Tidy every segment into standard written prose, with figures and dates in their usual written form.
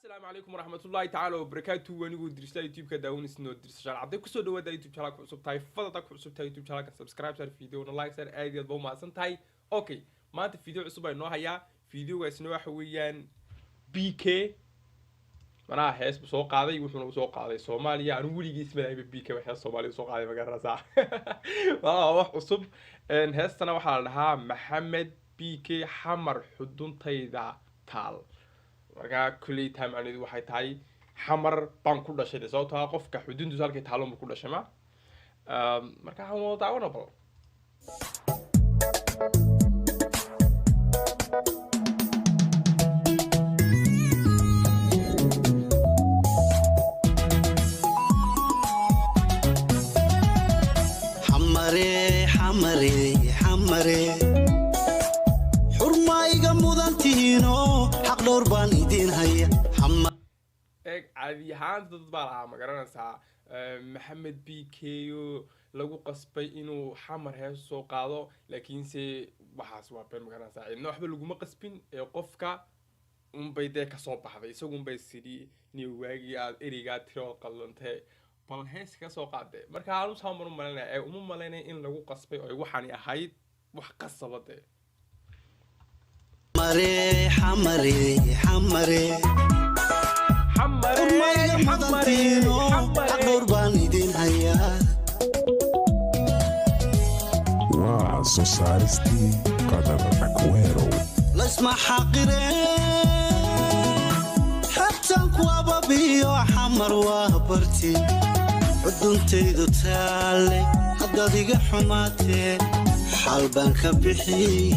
Asalaamu calaykum waraxmatullaahi tacaala wabarakaatu. Aniguu Dirisla, YouTube-ka daawanaysin oo Dirisashaal Cadday. Kusoo dhawaada YouTube channel ku cusub tahay. Fadada ku cusub tahay YouTube channelka, subscribe saar, videona like saar. Aad iyo aad ba u mahadsan tahay. Okay, maanta video cusub baa inoo hayaa. Videogaasina waxa weeyaan BK manaha hees buu soo qaaday, wuxuuna usoo qaaday Soomaaliya. Anigu weligiis malahayba BK ba hees Soomaaliya usoo qaaday, ma garanaysaa? Waa wax cusub. Heestana waxaa la dhahaa Maxamed BK Xamar Xuduntayda Taal. Markaa kulley taa macnaheedu waxay tahay Xamar baan ku dhashay de, sababtoo ah qofka xuduntiisu halkay taalo buu ku dhashay. Ma marka waxaan wada daawana bal. Xamare, xamare, xamare, xurmaa iga mudantihiino, xaq dhowr baan idiin haya. Eeg, caadi ahaanta dad baa lahaa, ma garanaysaa, Maxamed BK o lagu qasbay inuu Xamar hees soo qaado, laakiinse waxaas waa been, ma garanaysaa? Cidna waxba laguma qasbin, ee qofka unbay dee kasoo baxday, isagunbay sidii niyo waagii aad ereygaa tiro qaldantee bal hees ka soo qaade. Marka anu saaman u malaynaya ee uma malaynaya in lagu qasbay oo ay waxaani ahayd wax qasaba dee. Xamare, xamare, xamare, xurmaa iga mudantihiino, xaq dhowr baan idiin hayaa. Waa soo saaristii Qadar Akwero. Laysma xaqiree, xebtan ku ababiyo, Xamar waa barti xuduntaydu taalle. Haddaad iga xumaatee, xaal baan ka bixi.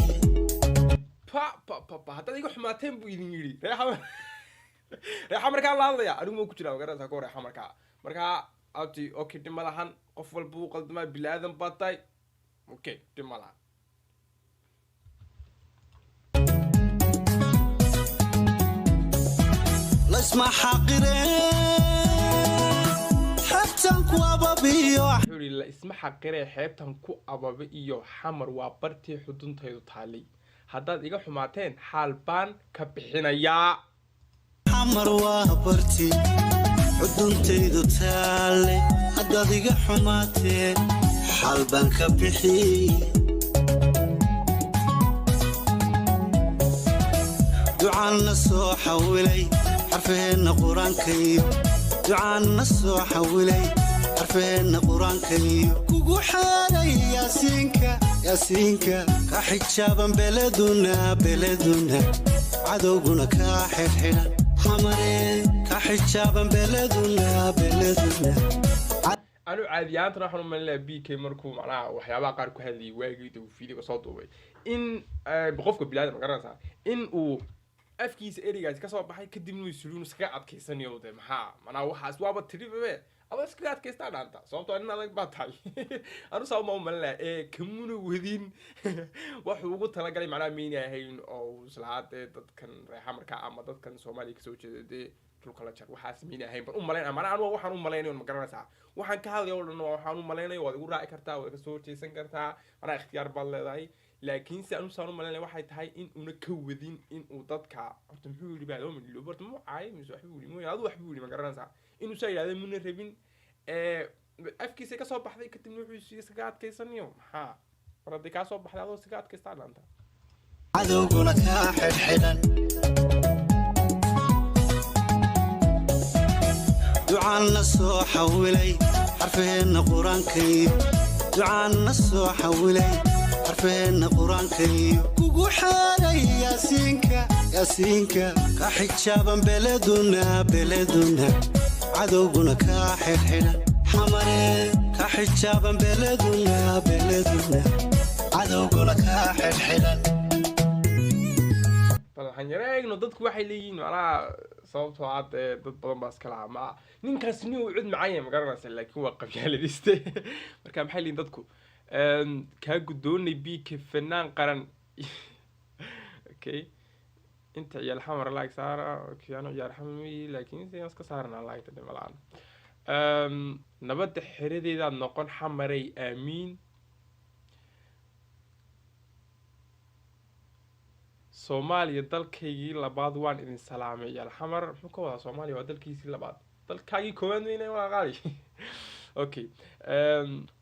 Pa pa pa pa, haddaad iga xumaateen buu idin yidhi. Reexa, reexa markaa la hadlaya, anigu ma ku jiraa, magaranaysaa, ka reexa markaa. Markaa abti, okay, dhib ma lahan, qof walba uu qaldamaa, bilaadan baa tahay. Okay, dhib ma lahan. Laysma xaqiree, xebtan ku ababiyo. Wuxuu yidhi la isma xaqiree, xeebtan ku ababa iyo Xamar waa bartii xuduntaydu taalay, haddaad iga xumaateen xaal baan ka bixinayaa. Xamar waa barti xuduntaydu taalle, haddaad iga xumaatee, xaal baan ka bixi. Ducaanna soo xawilay xarfaheenna qur-aankayo, ducaanna soo xawilay xarfaheenna qur-aankayo, kugu xeeray Yaasiinka, Yaasiinka, ka xijaaban beleduna, beleduna, cadowguna kaa xidhxidhan. Xamare, ka xijaaban beleduna, beleduna. Anu caadiyaantana waxaan u malinayaa BK markuu macnaha waxyaabaha qaar ku hadlayay waagii uu videoga soo duubay in qofka bilaadan, ma garanaysaa, in uu afkiisa ereygaasi kasoo baxay, kadibna uu isuluun iskaga adkaysanayo de. Maxaa macnaha waxaas waaba tiribabe ama iskaga adkaystaa dhaanta, sababtoo nin adag baa tahay. Anu saa uma umalinaya ee kamuna wadin waxuu ugu talagalay, macnaha mayna ahayn oo uu islahaa dee dadkan reexa markaa ama dadkan Soomaaliya kasoo jeeda dee dhulka la jar, waxaas mayna ahayn ban u malaynaya. Macnaha anu waxaan u malaynayo, ma garanaysaa, waxaan ka hadlaya oo dhan waa waxaan u malaynayo. Waad igu raaci kartaa, waad kasoo horjeesan kartaa, macnaha ikhtiyaar baad leedahay, laakiinse anu saan u malaynaya waxay tahay in una ka wadin in uu dadka horta muxuu yidhi baa loo horta muu caayay mise waxbuu yidhi mooy adu waxbuu yidhi, ma garanaysaa, inuu saa yidhahda muna rabin ee afkiisa kasoo baxday, kadibna wuxuu is iskaga adkaysanayo. Maxaa mar haddii kaa soo baxday adoo iskaga adkaystaa dhaanta. Cadowguna kaa xidhxidhan. Ducaanna soo xawilay xarfaheenna qur-aankayo, ducaanna soo xawilay xarfaheenna qur-aankayo, kugu xeeray Yaasiinka, Yaasiinka, ka xijaaban beleduna, beleduna, cadowguna kaa xidhxidhan. Xamare, ka xijaaban beleduna, beleduna, cadowguna kaa xidhxidhan. Bal waxaan yara eegno dadku waxay leeyihiin, macnaha sababtoo ah dee dad badan baa iska lahaa ma ninkaas nin uu cid macaan yahay, ma garanaysa, laakiin waa qabyaaladiste. Marka maxay leeyihin dadku? Kaa guddoonay BK, fanaan qaran. Okay, inta ciyaal Xamar like saara. Okay, anu ciyaal Xamar miyi, laakiin sidaan iska saarnaa like dhima la-aan. Nabadda xeradeedaad noqon Xamaray, aamiin. Soomaaliya dalkaygii labaad, waan idin salaamay. Alxamar muxuu ka wadaa? Soomaaliya waa dalkiisii labaad, dalkaagii koowaad weyne waa qaali. Okay,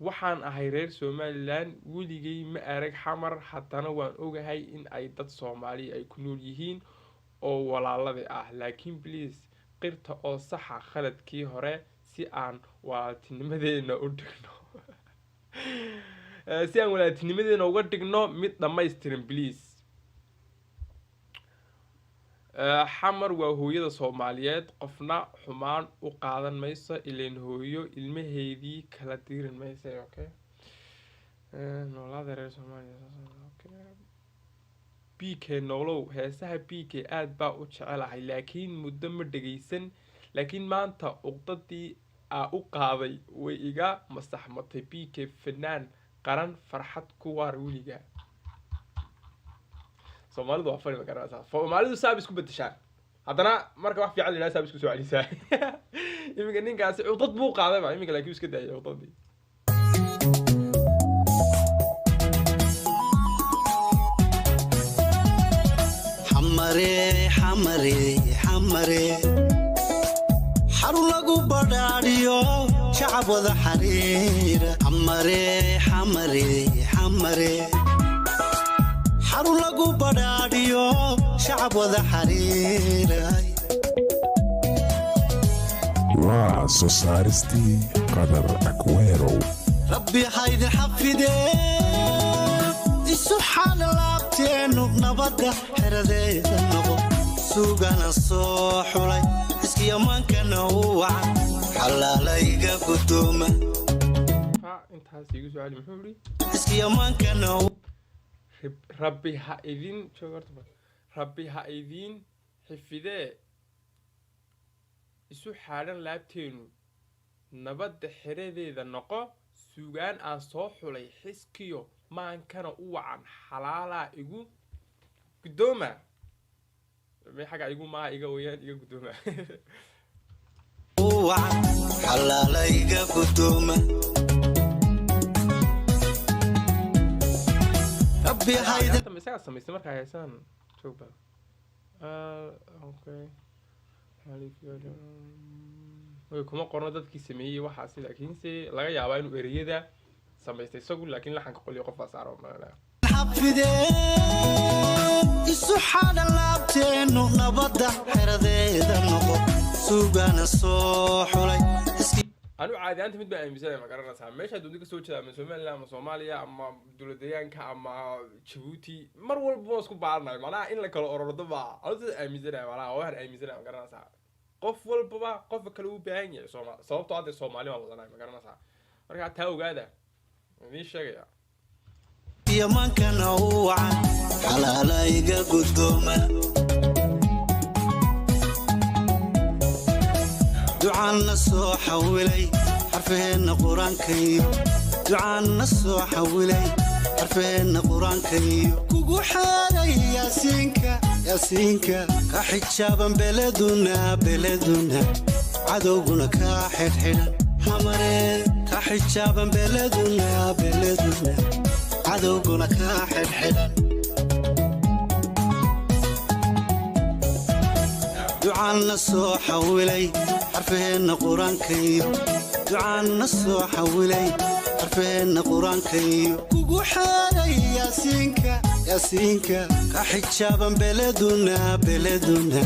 waxaan ahay reer Somaliland, weligay ma arag Xamar, haddana waan ogahay in ay dad Soomaaliya ay ku nool yihiin oo walaalada ah, laakiin please qirta oo saxa khaladkii hore si aan walaaltinimadeena u dhigno, si aan walaaltinimadeena uga dhigno mid dhammaystiran, please. Xamar waa hooyada Soomaaliyeed, qofna xumaan u qaadan mayso, ileen hooyo ilmaheedii kala dirin maysa. Okay, noolaada reer Soomaaliya. Okay. BK nolow. Heesaha BK aad baa u jecelahay, laakiin muddo ma dhegaysan, laakiin maanta uqdadii aa u qaaday way iga masaxmatay. BK fanaan qaran, farxad ku waar weliga. Soomaalidu waa fani, ma garanaysaa? Soomaalidu saab isku bedeshaan, haddana marka wax fiican la yidhaha saab isku soo celisaa. Iminka ninkaasi cuqdad buu qaaday ba iminka, laakiin uu iska daayay cuqdadii. Xamare, xamare, xamare, xarun lagu badhaadhiyo, shacab wada xariira. Xamare, xamare, xamare, xarun lagu badhaadhiyo, shacab wada xariira. Waa soo saaristii Qadar Akwerow. Rabbi haydin xafidee, isu xaala laabteennu, nabadda xeradeeda noqo. Suugana soo xulay, iskiyamaankana u wacan, xalaalayga guddooma. Ha, intaas igu soo celi, muxuu yidhi? Iskiyamaankana u Rabbi ha idin joog horta bal. Rabbi ha idin xifidee, isu xaadhan laabteenu, nabadda xeradeeda noqo. Sugaan aan soo xulay, xiskiyo maankana u wacan, xalaalaa igu guddooma. May xagga igu maaha, iga weyaan, iga guddooma. Wacan, xalaalayga guddooma. Rabbi haydin Hadda ma isagaa samaystay markaa heesaan? Joog bal. Okay. Way kuma qorno dadkii sameeyey waxaasi, laakiinse laga yaabaa inuu ereyada samaystay isagu, laakiin laxanka qoliyo qofaa saaro malaa. Xafidee, isu xaadha laabteennu, nabadda xeradeeda noqo. Suugana soo xulay iski Anu caadi ahaanta mid baan aaminsanaya, ma garanaysaa? Meesha doonta kasoo jeeda, ama Somaliland ama Soomaaliya ama dowlad deegaanka ama Jabuuti, mar walba waan isku baaranayo, macnaha in la kala orordo baa anu sidaas aaminsanaya. Macnaha waxaan aaminsanaya, ma garanaysaa, qof walbaba qofka kale u baahan yahay Sooma sababtoo hadda Soomaali baan wadanahay, ma garanaysaa? Marka taa ogaada, waan idiin sheegaya. Yamaankana u wacan, xalaalayga guddooma. Ducaanna soo xawilay, xarfaheenna qur-aankayo. Ducaanna soo xawilay, xarfaheenna qur-aankayo. Kugu xeeray Yaasiinka, Yaasiinka ka xijaaban beleduna, beleduna cadowguna kaa xidhxidhan. Xamare ka xijaaban beleduna, beleduna cadowguna kaa xidhxidhan. Ducaanna soo xawilay, xarfaheenna qur-aankayo. Ducaanna soo xawilay, xarfaheenna qur-aankayo. Kugu xeeray Yaasiinka, Yaasiinka ka xijaaban beleduna, beleduna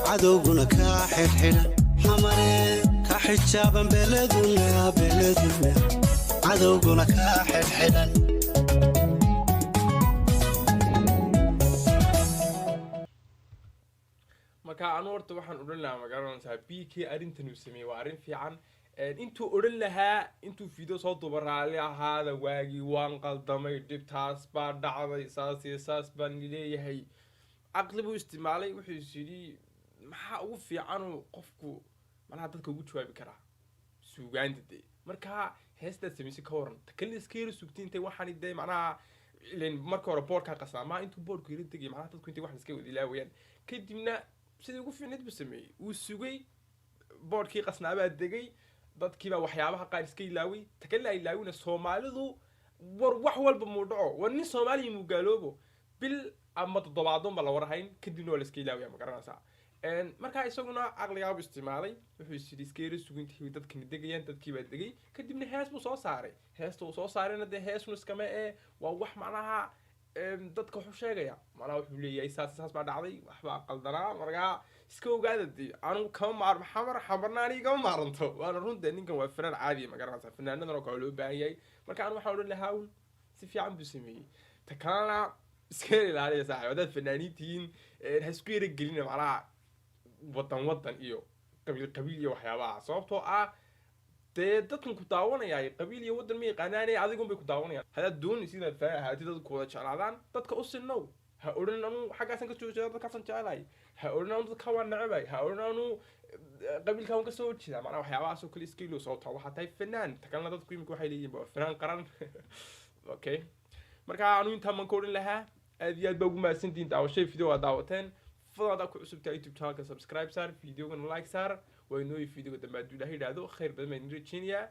cadowguna kaa xidhxidhan. Xamare ka xijaaban beleduna, beleduna cadowguna kaa xidhxidhan. Marka anu horta waxaan odhan lahaa, ma garanaysaa, BK arrintan uu sameeyey waa arrin fiican. Intuu odhan lahaa, intuu video soo duuba, "Raalli ahaada, waagii waan qaldamay, dhibtaas baa dhacday, saas iyo saas baan leeyahay," caqli buu isticmaalay. Wuxuu is yidhi, maxaa ugu fiicanuu qofku macnaha dadka ugu jawaabi karaa? Suugaanta dee. Marka heestaad samaysay ka waran takalin iska yara sugtay intay waxaan dee macnaha ileen marka hore boorkaa qasnaa maa intuu boorku yara degay, macnaha dadku intay waxan iska wada ilaawayaan. Kadibna sidii ugu fiicnayd buu sameeyey, wuu sugay, boorkii qasnaabaa degay, dadkiibaa waxyaabaha qaar iska ilaaway. Takale ay ilaawina Soomaalidu, war wax walba muu dhaco, war nin Soomaaliya muu gaaloobo. Bil ama toddobaadon ba la warhayn, kadibna waa la iska ilaawaya, ma garanaysaa? Markaa isaguna caqligaabu isticmaalay. Wuxuu is yidhi, iska yara sugintii dadkani degayaan. Dadkii baa degay, kadibna hees buu soo saaray. Heesta uu soo saarayna dee heesnu iskama ee waa wax macnaha dadka wuxuu sheegaya, macnaha wuxuu leeyahay saas saas baa dhacday, waxbaa qaldanaa, markaa iska ogaada. Dee anigu kama maar Xamar, Xamarna aniga kama maaranto. Waana runta, ninkan waa fanaan caadiya, ma garanaysaa? Fanaanadan oo kale loo baahan yahay. Marka anigu waxaan odhan lahaa un si fiican buu sameeyey. Ta kalena iska ilaaliya, saaxiib. Haddaad fanaaniin tihiin, ha isku yara gelina macnaha wadan wadan iyo qabiil qabiil iyo waxyaabaha, sababtoo ah dee dadkan ku daawanaya qabiil iyo wadan ma yaqaanaane, adigun bay ku daawanayaan. Haddaad doonaysid inaad fanaan ahaatid, dadku wada jeclaadaan, dadka u sinnow. Ha odhan anu xaggaasan kasoo jeeda, dadkaasaan jecelahay. Ha odhan anu dadka waan necebay. Ha odhan anu qabiilkaa waan kasoo horjeedaa. Macnaha waxyaabahaas oo kale iska ilow, sababtaa waxaa tahay fanaan. Ta kalena dadku imika waxay leeyihin waa fanaan qaran. Okay, marka anu intaan baan ka odhan lahaa. Aad iyo aad baa ugu mahadsantihiin daawashada video waa daawateen. Fadlan haddaad ku cusub tahay YouTube channelka, subscribe saar, videogana like saar. Waa inooyi videoga dambe hadduu Ilahay yidhaahdo. Khayr badan baan idin rajeynayaa.